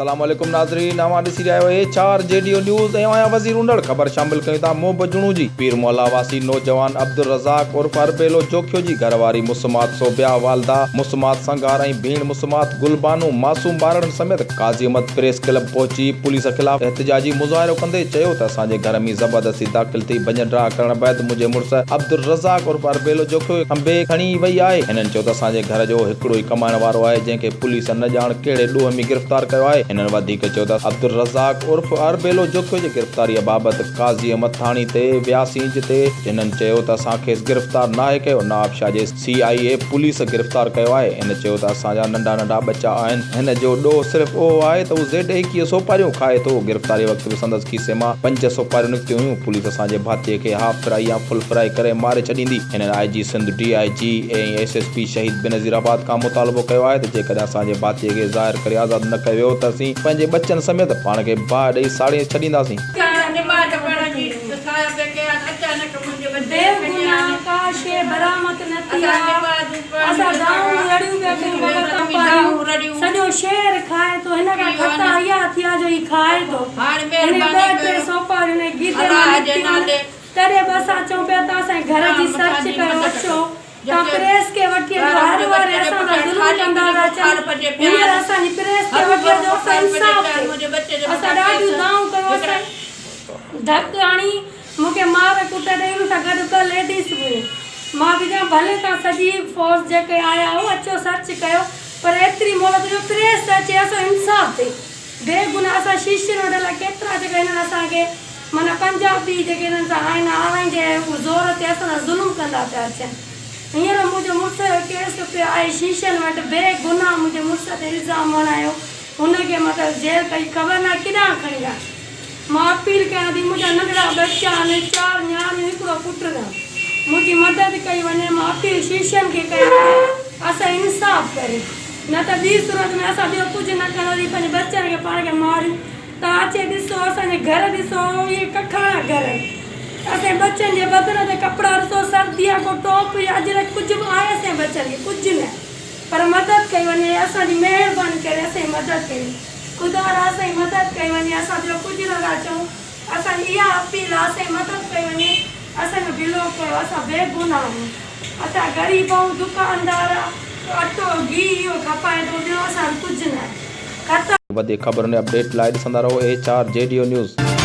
السلام عليڪم ناظرين اوهان ڏسي رهيا آهيو H R G D O news ۽ آهيان وزير انڙ خبر شامل ڪيون ٿا موب جوڻو جي پير مولا واسي نوجوان عبدالرزاق عرف اربيلو جوکيو جي گهر واري مسمات صوبيا والده مسمات سنگهار ۽ ڀيڻ مسمات گل بانو معصوم ٻارڙن سميت قاضي احمد پريس ڪلب پهچي پوليس خلاف احتجاجي مظاهرو ڪندي چيو ته اسان جي گهر ۾ زبردستي داخل ٿي ڀڃ ڊاهه ڪرڻ بعد منهنجي مڙس عبدالرزاق عرف اربيلو جوکيو کي کنڀي کڻي وئي آهي. هنن چيو ته اسان جي گهر جو هڪڙو ئي ڪمائڻ وارو آهي جنهن کي پوليس نه ڄاڻ ڪهڙي ڏوهه ۾ گرفتار ڪيو آهي. هنن وڌيڪ چيو ته عبدالرزاق عرف اربيلو جوکيو جي گرفتاريء بابت قاضي احمد ٿاڻي تي وياسين جتي هنن چيو ته اسان کيس گرفتار ناهي ڪيو نوابشاهه جي سي آء اي پوليس گرفتار ڪيو آهي. هن چيو ته اسان جا ننڍا ننڍا ٻچا آهن هن جو ڏوهه صرف اهو آهي ته هو زيڊ 21 سوپاريون کائي ٿو. گرفتاري وقت به سندس کيسي مان پنج سوپاريون نڪتيون هيون. پوليس اسان جي ڀاتيء کي هاف فرائي يا فل فرائي ڪري ماري ڇڏيندي. هنن I G Sindh, D I G ۽ S S P Shaheed Benazirabad کان مطالبو ڪيو آهي ته جيڪڏهن اسان جي ڀاتيء کي ظاهر ڪري آزاد نه ڪيو ويو ته اسين پنهنجي ٻچن سميت پاڻ کي باهه ڏئي ساڙي ڇڏينداسين. بيگناهه ڪا شيء برآمد نه ٿي آ اسان دانهون رڙيون پيا ڪيون بابا تان پايون سڄو شهر کائي ٿو هن کان خطا اها ٿي آ جو هي کائي ٿو هن ٻه ٽي سوپاريون هن جي گيدي مان نڪتيون آهن تڏهن به اسان چئون پيا ته اسان جي گهر جي سرچ ڪيو اچو تان پريس کي وٺي اچو هر واري اسان سان ظلم ڪندا ٿا اچن هينئر اسان جي پريس کي وٺي اچو اسان انصاف ٿئي اسان ڏاڍيون دانهون ڪيون اسان ڌڪ هڻي مون کي مار ڪٽ ڏئي ان سان گڏ ٻه ليڊيز به هيون. مان به چيم ڀلي توهان سڄي فورس جيڪي آيا آهيو اچو سرچ ڪيو پر ايتري مهلت ڏيو پريس ته اچي اسان انصاف ٿئي. بي گناهه اسان شيشين وٽ الائي ڪيترا جيڪا هنن اسان کي معنيٰ پنجابي جيڪي هنن سان آهن آرائين جي زور تي اسان سان ظلم ڪندا پيا اچن. هينئر منهنجو مڙس جو ڪيس پيو آهي شيشن وٽ بي گناهه منهنجي مڙس تي الزام هڻايو هن کي مطلب جيل ڪئي خبر ناهي ڪيڏانهن کڻي ويا. مان اپيل ڪيان ٿي منهنجا ننڍڙا ٻچا آهن چار نياڻيون هڪڙو پٽ اٿم منهنجي مدد ڪئي وڃي مان اپيل شيشن کي ڪيان ٿي اسان انصاف ڪري نه ته ٻي صورت ۾ اسان ٻيو ڪجهه نه ڪنداسين پنهنجي ٻچن کي پاڻ کي ماريون تان اچي ڏسو اسان جي گهر ڏسو اهي ڪکاڻا گهر آهن اسان جي ٻچن جي بدن تي ڪپڙا ڏسو سردي آهي ڪو ٽوپ يا اجرڪ ڪجهه به آهي اسان جي ٻچن کي ڪجهه نه پر مدد ڪئي وڃي اسان جي مهرباني ڪري اسان جي مدد ڪئي وڃي. خدارا سائين مدد ڪئي وڃي اسان ٻيو ڪجهه نه ٿا چئون اسان جي اها اپيل آ سائين مدد ڪئي وڃي اسان جو ڀلو ڪيو اسان بي گناھ آهيون اسان غريب آهيون دڪاندار آ اٽو گيهه اهو کپائي ٿو ٻيو اسان وٽ ڪجهه نه آهي خطا وڌيڪ خبرن ۽ اپڊيٽ لاء ڏسندا رهو H R G D O news.